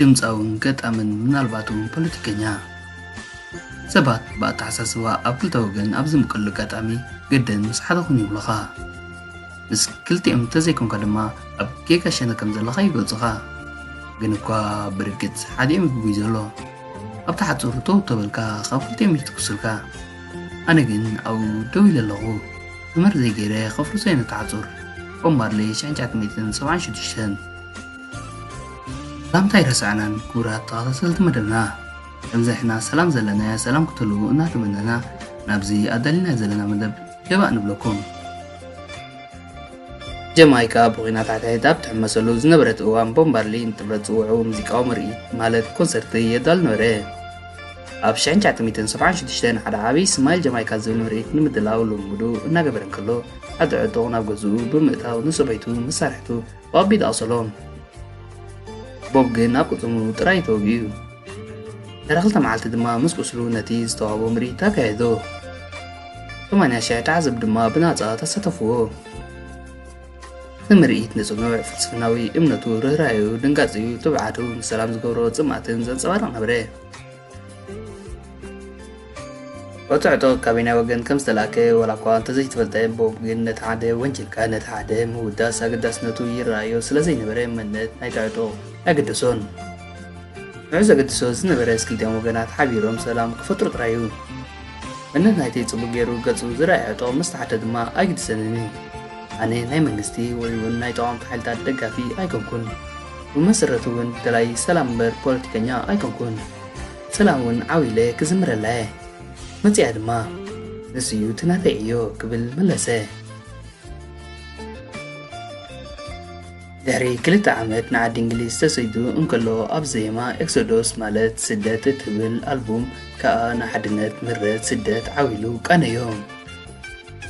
ድምፃውን ገጣምን ምናልባት እውን ፖለቲከኛ። ሰባት ብኣተሓሳስባ ኣብ ክልተ ወገን ኣብ ዝምቀሉ ኣጋጣሚ ግድን ምስ ሓደ ኩን ይብሉኻ። ምስ ክልቲኦም እንተዘይኮንካ ድማ ኣብ ጌጋ ሸነኽ ከም ዘለኻ ይገልጹኻ። ግን እኳ ብርግጽ ሓዲኦም እዩ ግጉይ ዘሎ። ኣብታ ሓጹር ተው ተበልካ ካብ ክልቲኦም ይትኩሱልካ። ኣነ ግን ኣብኡ ደው ኢለ ኣለኹ። ብመርዘይ ገይረ ከፍርሶ እየ ነታ ሓጹር። ቦብ ማርሊ ሽሕን ትሽዓተ ሚእትን ሰብዓን ሽዱሽተን። ሰላምታ ኣይረሳዕናን ክቡራት ተኸታተልቲ መደብና። ከምዚ ንሕና ሰላም ዘለና ሰላም ክትህልዉ እናተመነና ናብዚ ኣዳሊና ዘለና መደብ ጀባእ ንብለኩም። ጀማይካ ብኹናት ሓድሕድ ኣብ ትሕመሰሉ ዝነበረት እዋን ቦብ ማርሊ ንጥምረት ዝጽውዑ ሙዚቃዊ ምርኢት ማለት ኮንሰርት የዳሉ ነበረ። ኣብ ሽሕን ትሽዓተ ሚእትን ሰብዓን ሽዱሽተን ሓደ ዓብዪ ስማይል ጀማይካ ዝብል ምርኢት ንምድላው ልምምዱ እናገበረ እንከሎ ሓደ ዕጡቕ ናብ ገዝኡ ብምእታው ንሰበይቱ መሳርሕቱ ብኣቢሉ ኣቑሰሎም። ቦብ ግን ኣብ ቅጽሙ ጥራይ ተወጊኡ። ድሕሪ ክልተ መዓልቲ ድማ ምስ ቁስሉ ነቲ ዝተዋህቦ ምርኢት ኣካየዶ። ሰማንያ ሽሕ ተዓዘብቲ ድማ ብናጻ ተሳተፍዎ። እቲ ምርኢት ንጽኑዕ ፍልስፍናዊ እምነቱ፣ ርህራሄኡ፣ ድንጋጺኡ፣ ትብዓቱ፣ ንሰላም ዝገብሮ ጽምኣትን ዘንጸባርቕ ነበረ። እቲ ዕጡቕ ካበየናይ ወገን ከም ዝተላእከ ዋላ እኳ እንተዘይተፈልጠ፣ ቦብ ግን ነቲ ሓደ ወንጀልካ ነቲ ሓደ ምውዳስ ኣገዳስነቱ ይረኣዮ ስለ ዘይነበረ፣ መንነት ናይቲ ዕጡቕ ኣየገደሶን። ንዑ ዘገድሶ ዝነበረ፣ ክልቲኦም ወገናት ሓቢሮም ሰላም ክፈጥሩ ጥራይ እዩ። መንነት ናይቲ ጽቡቕ ገይሩ ገጹ ዝረኣየ ዕጡቕ ምስ ተሓተ ድማ ኣይግድሰንን እዩ። ኣነ ናይ መንግስቲ ወይ እውን ናይ ተቓወምቲ ሓይልታት ደጋፊ ኣይኮንኩን። ብመሰረቱ እውን ደላይ ሰላም እምበር ፖለቲከኛ ኣይኮንኩን። ሰላም እውን ዓው ኢለ ክዝምረላ እየ። መጺኣ ድማ፣ "ንሱ እዩ እቲ ናተይ ዕዮ" ክብል መለሰ። ድሕሪ ክልተ ዓመት ንዓዲ እንግሊዝ ተሰዲዱ እንከሎ፣ ኣብ ዘየማ ኤክሶዶስ ማለት ስደት እትብል ኣልቡም ከኣ ንሓድነት፣ ምረት፣ ስደት ዓው ኢሉ ቃነዮ።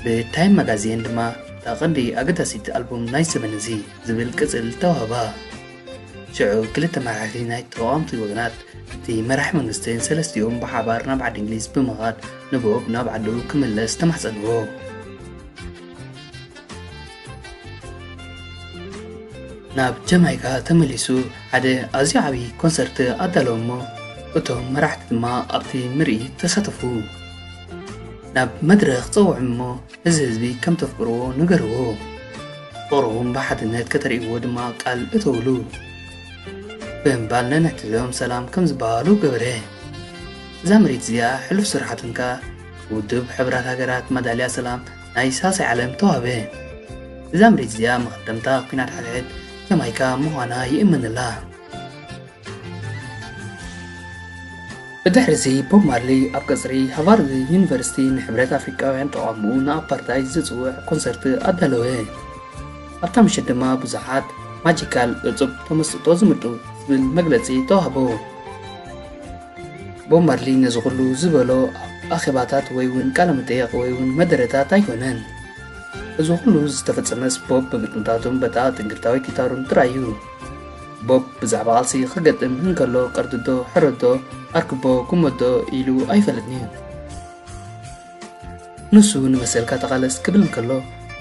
ብታይም ማጋዚን ድማ እታ ቀንዲ ኣገዳሲት ኣልቡም ናይ ዘመን እዚ ዝብል ቅጽል ተዋህባ። ሽዑ ክልተ መራሕቲ ናይ ተቓወምቲ ወገናት፣ እቲ መራሒ መንግስትን ሰለስቲኦም ብሓባር ናብ ዓዲ እንግሊዝ ብምኻድ ንቦብ ናብ ዓዱ ክምለስ ተማሕጸንዎ። ናብ ጀማይካ ተመሊሱ ሓደ ኣዝዩ ዓብዪ ኮንሰርት ኣዳለወ እሞ፣ እቶም መራሕቲ ድማ ኣብቲ ምርኢት ተሳተፉ። ናብ መድረኽ ጸውዖም እሞ፣ እዚ ህዝቢ ከም ተፍቅርዎ ንገርዎ። ፍቕርኹም ብሓድነት ከተርእይዎ ድማ ቃል እተውሉ። ብምባል ነንሕድሕዶም ሰላም ከም ዝበሃሉ ገበረ። እዛ ምርኢት እዚኣ ሕሉፍ ስራሕትንካ ውድብ ሕብራት ሃገራት ማዳልያ ሰላም ናይ ሳልሳይ ዓለም ተዋህበ። እዛ ምርኢት እዚኣ መቐደምታ ኲናት ሓድሕድ ጀማይካ ምዃና ይእመነላ። ብድሕሪዚ ቦብ ማርሊ ኣብ ቀጽሪ ሃቫርድ ዩኒቨርሲቲ ንሕብረት ኣፍሪቃውያን ተቓውሞኡ ንኣፓርታይድ ዝጽውዕ ኮንሰርት ኣዳለወ። ኣብታ ምሸት ድማ ብዙሓት ማጂካል እጹብ ተመስጦ ዝምልጡ ዝብል መግለጺ ተዋህቦ። ቦብ ማርሊ ነዚ ኩሉ ዝበሎ ኣብ ኣኼባታት ወይ እውን ቃለ መጠየቕ ወይ እውን መደረታት ኣይኮነን። እዚ ኩሉ ዝተፈጸመስ ቦብ ብግጥምታቱን በታ ጥንቅርታዊ ጊታሩን ጥራይ እዩ። ቦብ ብዛዕባ ቃልሲ ክገጥም እንከሎ ቀርድዶ፣ ሕረዶ፣ ኣርክቦ፣ ጉመዶ ኢሉ ኣይፈልጥን እዩ። ንሱ ንመሰልካ ተቓለስ ክብል እንከሎ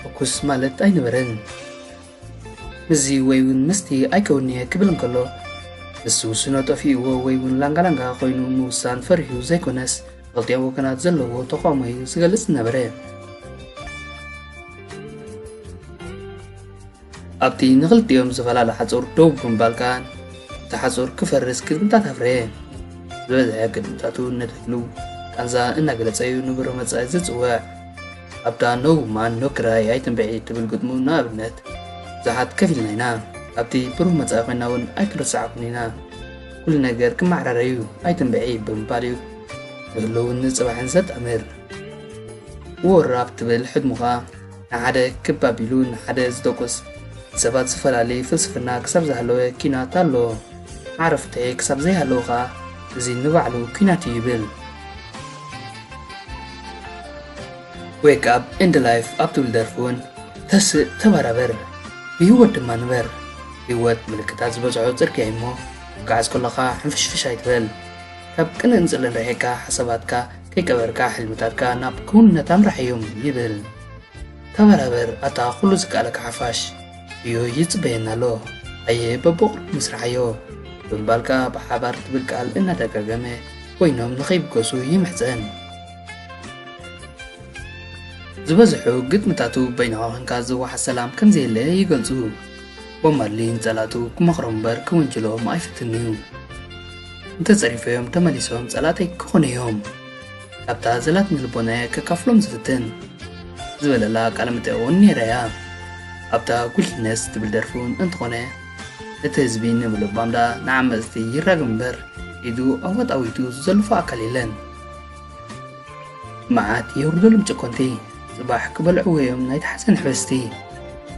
ሕኩስ ማለት ኣይነበረን። ምስዚ ወይ እውን ምስቲ ኣይከውንየ ክብል እንከሎ፣ ምስ ውስኖ ጠፊእዎ ወይ እውን ላንጋላንጋ ኮይኑ ምውሳን ፈሪሁ ዘይኮነስ፣ ክልቲኦም ወገናት ዘለዎ ተቃውሞ እዩ ዝገልጽ ዝነበረ። ኣብቲ ንክልቲኦም ዝፈላለ ሓጹር ደው ብምባል ከኣ፣ እቲ ሓጹር ክፈርስ ግጥምታት ኣፍረየ። ዝበዝሐ ግጥምታቱ ነቲ ህሉው ቃንዛ እናገለጸ እዩ ንብሩህ መጻኢ ዝጽውዕ። ኣብታ "No Woman No Cry" ኣይትንብዒ እትብል ግጥሙ ንኣብነት፣ ብዙሓት ከፊልና ኢና። ኣብቲ ብሩህ መጻኢ ኮይንና እውን ኣይክንርስዓኩን ኢና። ኩሉ ነገር ክመዓራረ እዩ፣ ኣይትንብዒ ብምባል እዩ ንህልውን ንጽባሕን ዘጣምር። "War Rap" ትብል ሕድሙ ኸኣ ንሓደ ክብ ኣቢሉ ንሓደ ዝደቁስ፣ ሰባት ዝፈላሊ ፍልስፍና ክሳብ ዝሃለወ ኲናት ኣሎ። ማዕረ ፍትሒ ክሳብ ዘይሃለወ ኸኣ እዚ ንባዕሉ ኲናት እዩ ይብል። "Wake Up" and "Life" ኣብ ትብል ደርፊ እውን፣ "ተስእ፣ ተበራበር፣ ብህይወት ድማ ንበር። ህይወት ምልክታት ዝበዝሖ ጽርግያ እዩ እሞ፣ ክትጓዓዝ ከለኻ ሕንፍሽፍሽ ኣይትበል። ካብ ቅንእን ጽልእን ርሒቕካ፣ ሓሳባትካ ከይቀበርካ፣ ሕልምታትካ ናብ ክውንነት ኣምርሓዮም" ይብል። ተበራበር ኣታ ኩሉ ዝከኣለካ ሓፋሽ፣ ዕዮ ይጽበየና ኣሎ። ኣየ በብቕሩብ ንስርሓዮ። ብምባል ከኣ ብሓባር ትብል ቃል እናደጋገመ ኮይኖም ንኸይብገሱ ይምሕጸን። ዝበዝሑ ግጥምታቱ በይንኻ ኮንካ ዝወሓስ ሰላም ከም ዘየለ ይገልጹ። ቦብ ማርሊ ንጸላእቱ ክመኽሮም እምበር ክውንጅሎም ኣይፍትን'ዩ። እንተጸሪፈዮም ተመሊሶም ጸላእተይ ክኾኑ እዮም። ካብታ ዘላትኒ ልቦና'የ ከካፍሎም ዝፍትን ዝበለላ ቃለ መጠይቕ እውን ነይራ'ያ። ኣብታ ጉልድነስ ትብል ደርፊ እውን እንተኾነ፣ እቲ ህዝቢ ንምልባም ደኣ ንዓመጽቲ ይራገም እምበር፣ ኢዱ ኣዋጣዊቱ ዝዘልፎ ኣካል የለን። መዓት የውርደሎም ጨኮንቲ፣ ጽባሕ ክበልዕዎ እዮም ናይቲ ሓዘን ሕብስቲ።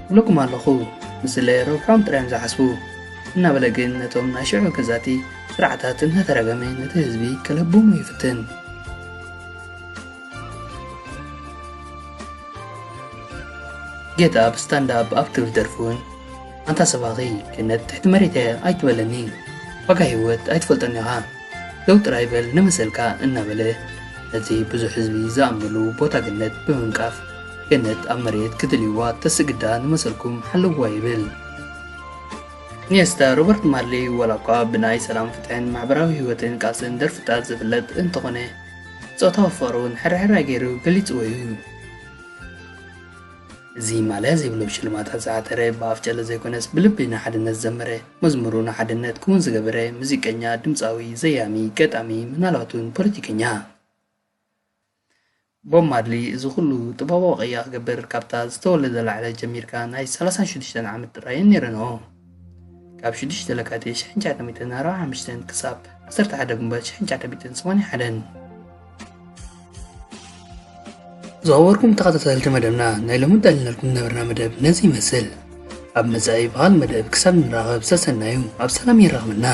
እብለኩም ኣለኹ፣ ንስለ ረብሖም ጥራይ እዮም ዝሓስቡ። እናበለ ግን ነቶም ናይ ሽዑ ገዛእቲ ስርዓታት እናተራገመ ነቲ ህዝቢ ከለብሞ ይፍትን። ጌት ኣፕ ስታንድ ኣፕ ኣብ ትብል ደርፊ እውን፣ ኣንታ ሰባኺ፣ ገነት ትሕቲ መሬት እያ ኣይትበለኒ፣ ዋጋ ህይወት ኣይትፈልጦን ኢኻ፣ ደው ጥራይ በል ንመሰልካ እናበለ ነቲ ብዙሕ ህዝቢ ዝኣምነሉ ቦታ ገነት ብምንቃፍ፣ ገነት ኣብ መሬት ክትልይዋ ተስግዳ ንመሰልኩም ሓልዋ ይብል። ኒየስታ ሮበርት ማርሊ ዋላ እኳ ብናይ ሰላም ፍትሕን ማሕበራዊ ህይወትን ቃልስን ደርፍታት ዝፍለጥ እንተኾነ፣ ጾታዊ ፍቕሪ እውን ሕርሕራይ ገይሩ ገሊጽዎ እዩ። እዚ ማልያ ዘይብሎም ሽልማታት ዝዓተረ፣ ብኣፍ ጨለ ዘይኮነስ ብልቢ ንሓድነት ዘመረ፣ መዝሙሩ ንሓድነት ክውን ዝገበረ ሙዚቀኛ፣ ድምጻዊ፣ ዘያሚ፣ ገጣሚ፣ ምናልባት እውን ፖለቲከኛ። ቦብ ማርሊ እዚ ኩሉ ጥበባዊ ቅያ ክገብር ካብታ ዝተወለደ ላዕለ ጀሚርካ ናይ ሰላሳን ሽዱሽተን ዓመት ጥራይ ነይረንኦ። ካብ ሽዱሽተ ለካቲት ሽሕን ትሽዓተ ሚእትን ኣርባዓን ሓሙሽተን ክሳብ ዓሰርተ ሓደ ጉንበት ሽሕን ትሽዓተ ሚእትን ሰማንያን ሓደን። ዝኸበርኩም ተኸታተልቲ መደብና፣ ናይ ሎሚ ጠልናልኩም ዝነበርና መደብ ነዚ ይመስል። ኣብ መጻኢ ብኻል መደብ ክሳብ ንራኸብ ሰሰናዩ ኣብ ሰላም የራኽበና።